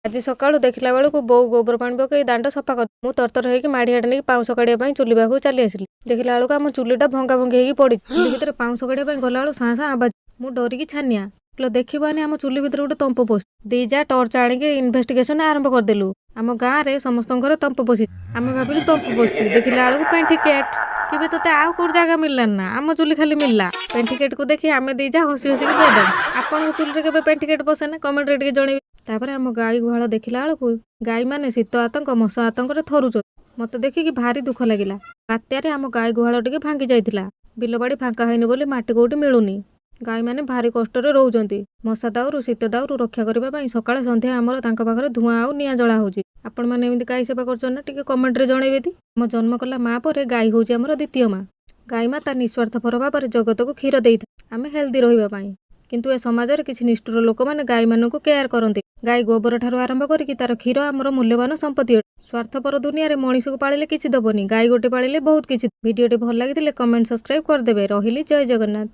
ଆଜି ସକାଳୁ ଦେଖିଲା ବେଳକୁ ବୋଉ ଗୋବର ପାଣି ପକେଇ ଦାଣ୍ଡ ସଫା କରି, ମୁଁ ତରତର ହେଇକି ମାଡ଼ିହାଟେ ନେଇକି ପାଉଁଶ କାଢ଼ିବା ପାଇଁ ଚୁଲି ପାଖକୁ ଚାଲି ଆସିଲି। ଦେଖିଲା ବେଳକୁ ଆମ ଚୁଲିଟା ଭଙ୍ଗା ଭଙ୍ଗି ହେଇକି ପଡ଼ିଛି। ଚୁଲି ଭିତରେ ପାଉଁଶ କାଢ଼ିବା ପାଇଁ ଗଲାବେଳକୁ ସାଁ ସାଁ ଆବାଜ, ମୁଁ ଡରିକି ଛାନିଆ। ଦେଖିବାନି ଆମ ଚୁଲି ଭିତରେ ଗୋଟେ ତମ୍ପ ପଶି। ଦି ଯା ଟର୍ଚ୍ଚ ଆଣିକି ଇନଭେଷ୍ଟିଗେସନ ଆରମ୍ଭ କରିଦେଲୁ। ଆମ ଗାଁରେ ସମସ୍ତଙ୍କ ଘରେ ତମ୍ପ ପଶିଛି। ଆମେ ଭାବିଲୁ ତମ୍ପ ପଶିଛି, ଦେଖିଲା ବେଳକୁ ପେଣ୍ଠିକେଟ୍। କେବେ ତୋତେ ଆଉ କୋଉଠି ଜାଗା ମିଳିଲାନି ନା ଆମ ଚୁଲି ଖାଲି ମିଳିଲା? ପେଣ୍ଠିକେଟ୍କୁ ଦେଖି ଆମେ ଦି ଯା ହସି ହସିକି ବେଦମ। ଆପଣଙ୍କ ଚୁଲିରେ କେବେ ପେଣ୍ଠିକେଟ୍ ପଶେ ନା, କମେଣ୍ଟରେ ଟିକେ ଜଣେଇବେ। ତାପରେ ଆମ ଗାଈ ଗୁହାଳ ଦେଖିଲା ବେଳକୁ ଗାଈମାନେ ଶୀତ ଆତଙ୍କ, ମଶା ଆତଙ୍କରେ ଥରୁଛନ୍ତି। ମତେ ଦେଖିକି ଭାରି ଦୁଃଖ ଲାଗିଲା। ବାତ୍ୟାରେ ଆମ ଗାଈ ଗୁହାଳ ଟିକେ ଭାଙ୍ଗି ଯାଇଥିଲା। ବିଲବାଡ଼ି ଫାଙ୍କା ହେଇନି ବୋଲି ମାଟି କୋଉଠି ମିଳୁନି। ଗାଈମାନେ ଭାରି କଷ୍ଟରେ ରହୁଛନ୍ତି। ମଶା ଦାଉରୁ, ଶୀତ ଦାଉରୁ ରକ୍ଷା କରିବା ପାଇଁ ସକାଳେ ସନ୍ଧ୍ୟା ଆମର ତାଙ୍କ ପାଖରେ ଧୂଆଁ ଆଉ ନିଆଁ ଜଳା ହେଉଛି। ଆପଣମାନେ ଏମିତି ଗାଈ ସେବା କରୁଛନ୍ତି ନା, ଟିକେ କମେଣ୍ଟରେ ଜଣେଇବେ ତି। ଆମ ଜନ୍ମ କଲା ମା ପରେ ଗାଈ ହେଉଛି ଆମର ଦ୍ୱିତୀୟ ମା। ଗାଈ ମାତା ନିସ୍ୱାର୍ଥପର ଭାବରେ ଜଗତକୁ କ୍ଷୀର ଦେଇଥାଏ ଆମେ ହେଲ୍ଦି ରହିବା ପାଇଁ। କିନ୍ତୁ ଏ ସମାଜରେ କିଛି ନିଷ୍ଠୁର ଲୋକମାନେ ଗାଈମାନଙ୍କୁ କେୟାର କରନ୍ତି। ଗାଈ ଗୋବର ଠାରୁ ଆରମ୍ଭ କରିକି ତାର କ୍ଷୀର ଆମର ମୂଲ୍ୟବାନ ସମ୍ପତ୍ତି ଅଟେ। ସ୍ୱାର୍ଥପର ଦୁନିଆରେ ମଣିଷକୁ ପାଳିଲେ କିଛି ଦବନି, ଗାଈ ଗୋଟେ ପାଳିଲେ ବହୁତ କିଛି। ଭିଡ଼ିଓଟି ଭଲ ଲାଗିଥିଲେ କମେଣ୍ଟ, ସବସ୍କ୍ରାଇବ କରିଦେବେ। ରହିଲି, ଜୟ ଜଗନ୍ନାଥ।